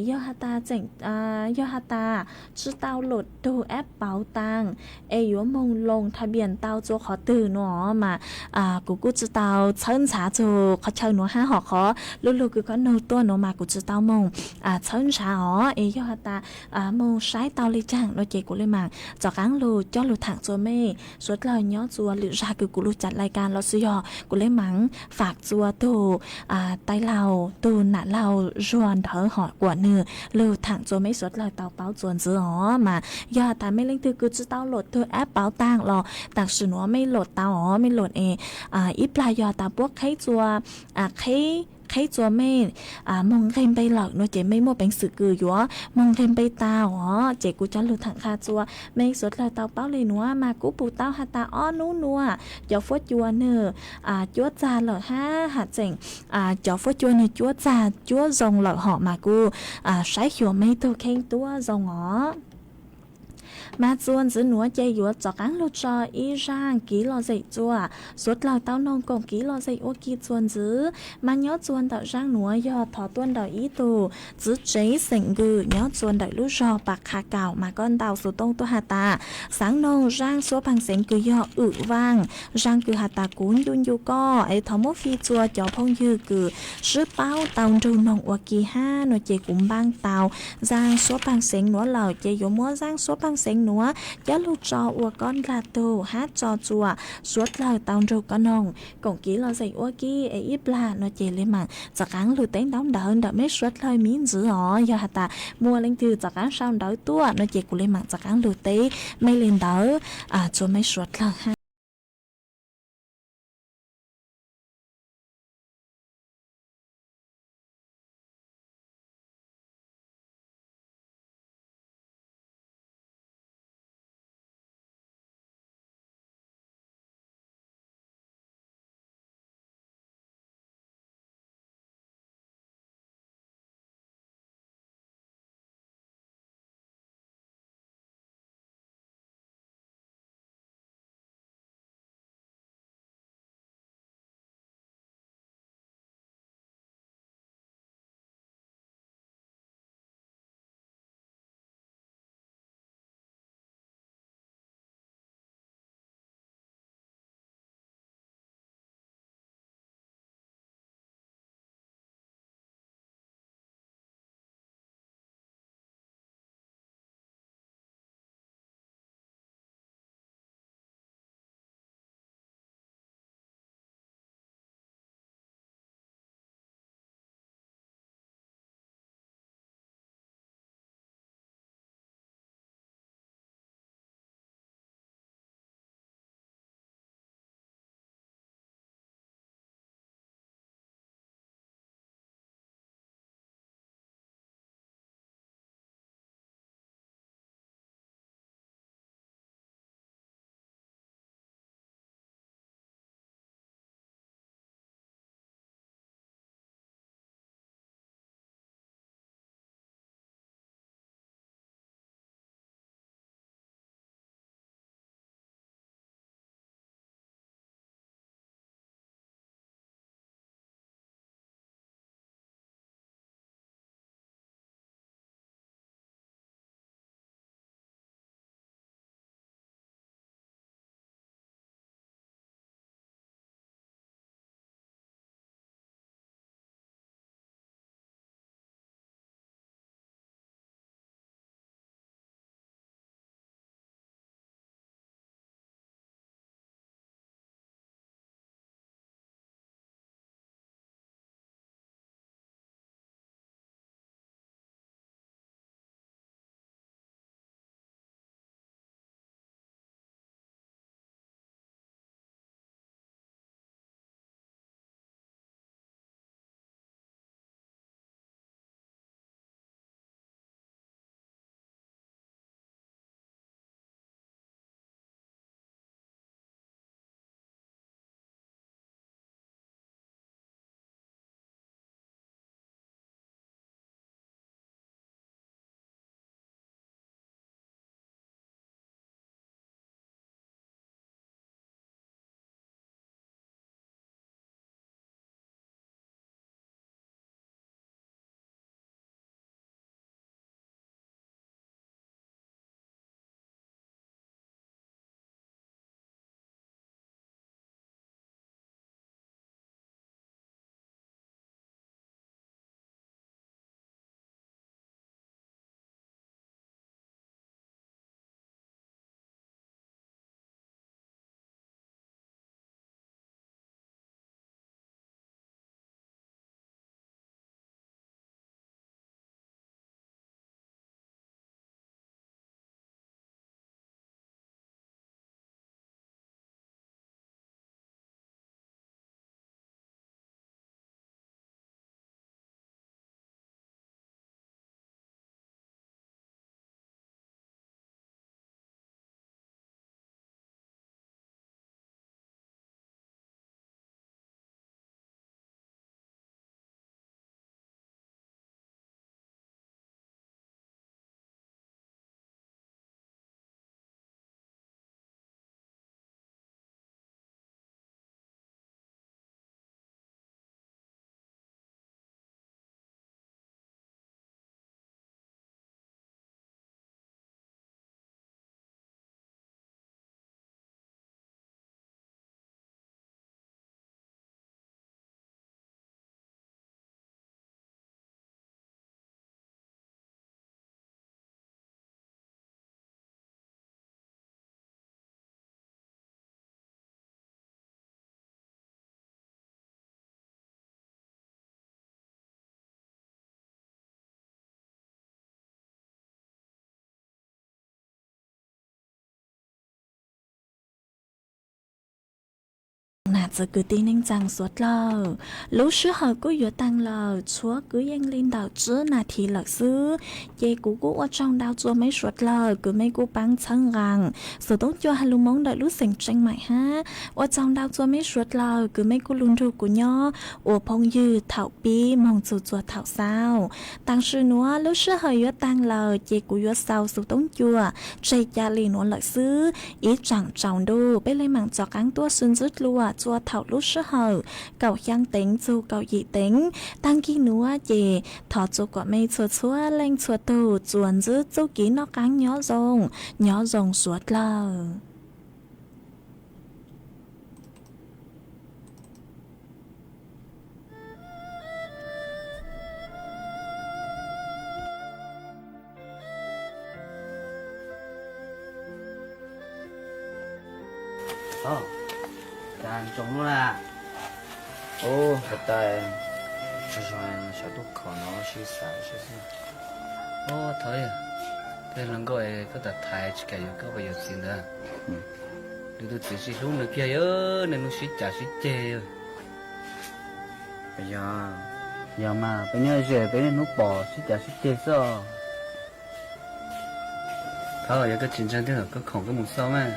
yog has tas tseem, yog has tas tsi tau โหลด tug app เป๋าตัง es yuav moog ลงทะเบียน tau txua qhov twg nuav mas kuv kuj tsi tau txhawb ntshav txug qhov chaw nuav hab hom qhov lu lug kws koj nug tuaj nuav mas kuv tsi tau moog txhawb ntshav os. Es yog has tas moog saib tau le caag no ces kuv le maam rov qaab lug coj lug thaam txua mej suav dlawg nyob txua lwm zag kws kuv lug cam rai kas lossis yog kuv le maam faam txua tug tais laug tug nam laug zuag ntawd hom kuas nwg lug thaam txua mej suav dlawg tau paub txua ntxiv os. Mas yog has tas mej leej twg kws tsi tau โหลด tug app เป๋าตัง los tam sim nuav mej โหลด tau os, mej โหลด es ib plag yog has tas puab qheb txua, qheb, qheb txua mej moog nqeg npe lawm no ces mej muaj peev xwm kws yuav moog nqeg npe tau os. Ces kuv coj lug thaam qha txua mej suav dlawg tau paub le nuav mas kuv pum tau has tas ob nub nuav cov fuab cua nwg cuab txag lawm hab has tseem cov fuab cua nwg cuab txag cuab zoo lawm hom mas kuj saib xyuas mej tug kheej tuab zoo os. Mas txua ntxiv nuav ces yuav rov qaab lug tso ib zaaj kiv lom zem txua suav dlawg tau noog koom kiv lom zem ua ke txua ntxiv. Mas nyob txua ntawm zaaj nuav yog thov tuaj ntawm ib tug txiv tsev xeem Nkws nyob txua ntawm lub zog Pas Qha Kaum mas koj ntau xuv tooj tuaj has tas, xaav noog zaaj suab paag xeev kws yog Wm Vaaj, zaaj kws has tas kuv ncu ncu koj es thov muab fij txua cov phooj ywg kws sib paub tau nrug noog ua ke hab no ces kuv npaaj tau zaaj suab paag xeev nuav lawm ces yuav muab zaaj suab paag xeev nuav coj lug tso ua koj nkaag tug hab tso txua suav dlawg tau nrug koj noog koom kiv lom zem ua ke es ib plag no ces le maam rov qaab lug teb ntaub ntawv ntawm mej suav dlawg miv ntxiv os. Yog has tas muaj leej twg rov qaab sau ntawv tuaj no ces kuv le maam rov qaab lug teb mej le ntawd txua mej suav dlawg hab. Mas txawm kwv tij neej tsaa suav dlawg, lub sij hawm kuj yuav taag lawm, tshuav kwv yeej li ntawm tsib nas this lawm xwb. Ces kuv kuj ua tsaug ntau rua mej suav dlawg, kws mej kuj paab txhawb nqaa xov tooj cua hais lus Moob ntawm lub xeem Tseem Maim hab. Ua tsaug ntau rua mej suav dlawg, kws mej kuj lug nrug kuv nyob ua phooj ywg thaum pib moog txug rua thaum xaus. Taam sim nuav lub sij hawm yuav taag lawm, ces kuv yuav xaus xov tooj cua tseg ca le nuav lawm xwb. Ib tsaam tsaus ntuj peb le maam rov qaab tuaj sib ntsib dlua rua thaum lub sij hawm kaum xyaa teev txug kaum yim teev. Taag kig nuav ces thov rua kuas mej txhua txhua leej txhua tug tsuas ntsib txuj kev noj qaab nyob zoo, nyob zoo suav dlawg. Ua, thov, tej hluas nkauj es koj tas thaiv tsis kam yuav koj ua yuav txiv ntawd. Nws tus txiv tsis hlub nws kiag, nws hnub sib cav sib ceg. Yog, yog mas peb nyob ze peb niaj hnub pom sib cav sib ceg xwb. Thov yog koj tsis ntseeg tej zaum koj khoom koj mus xauj mas,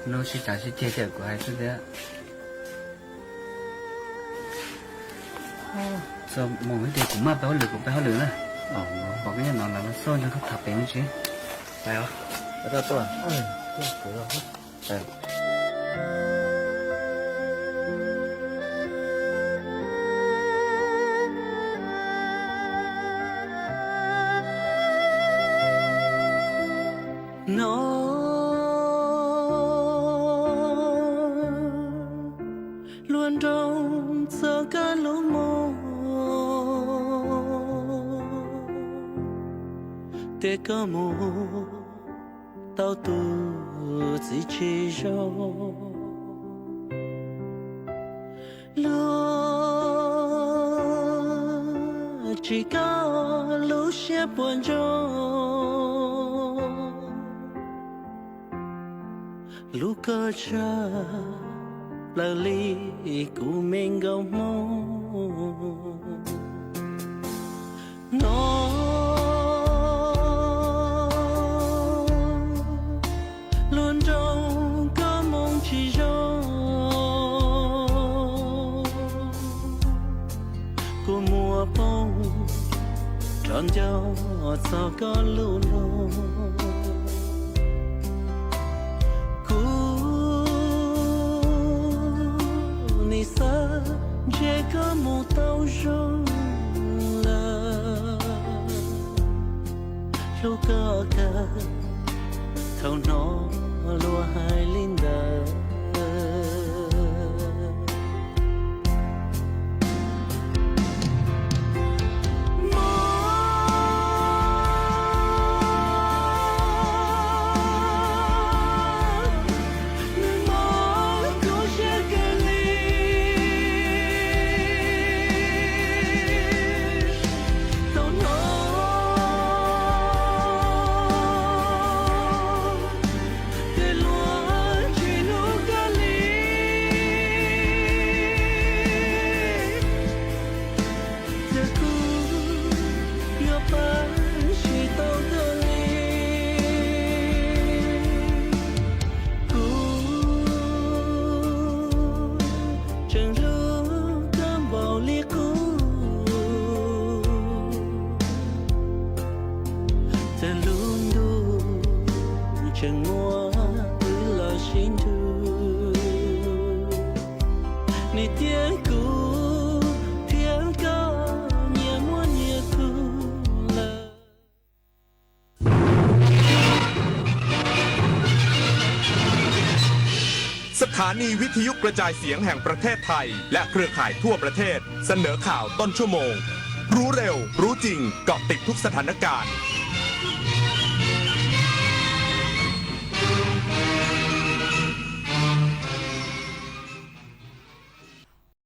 hnub sib cav sib ceg ces kuv hais xwb thiab. Txog moos ib ces kuv maj peb hauj lwm, kuv peb hauj lwm na. Pom koj nyob no lawv los xauj ntseeg koj tham pem mus tsis. No luag nroo txog koj lub moog, tes koj mus tau tus txiv tsis zoo. Luag tsis koj lub siab puas ntsoog, lub koj tshav plaws li kuv me nkauj Hmoob. No luag nroo koj moo tsis zoo, kua muag poob rov ncauj txog koj lub luag. Kuv nim xav ntshe koj mus tau zoo lawm, hlub koj kawg thaum hnov luag hais li ntawd. Mob, nws mob kuv siab kawg li. Thaum hnov tej luag tsis hlub koj li, ces kuv yuav pab tsis tau koj li. Kuv tseem hlub koj npaum li qub, txawm lub ntuj tseem muab wb los sib nrug, nws tiag kuv thiab koj nyias muaj nyias tug lawm. สถานีวิทยุกระจายเสียงแห่งประเทศไทย และเครือข่ายทั่วประเทศ เสนอข่าวต้นชั่วโมง รู้เร็ว รู้จริง เกาะติดทุกสถานการณ์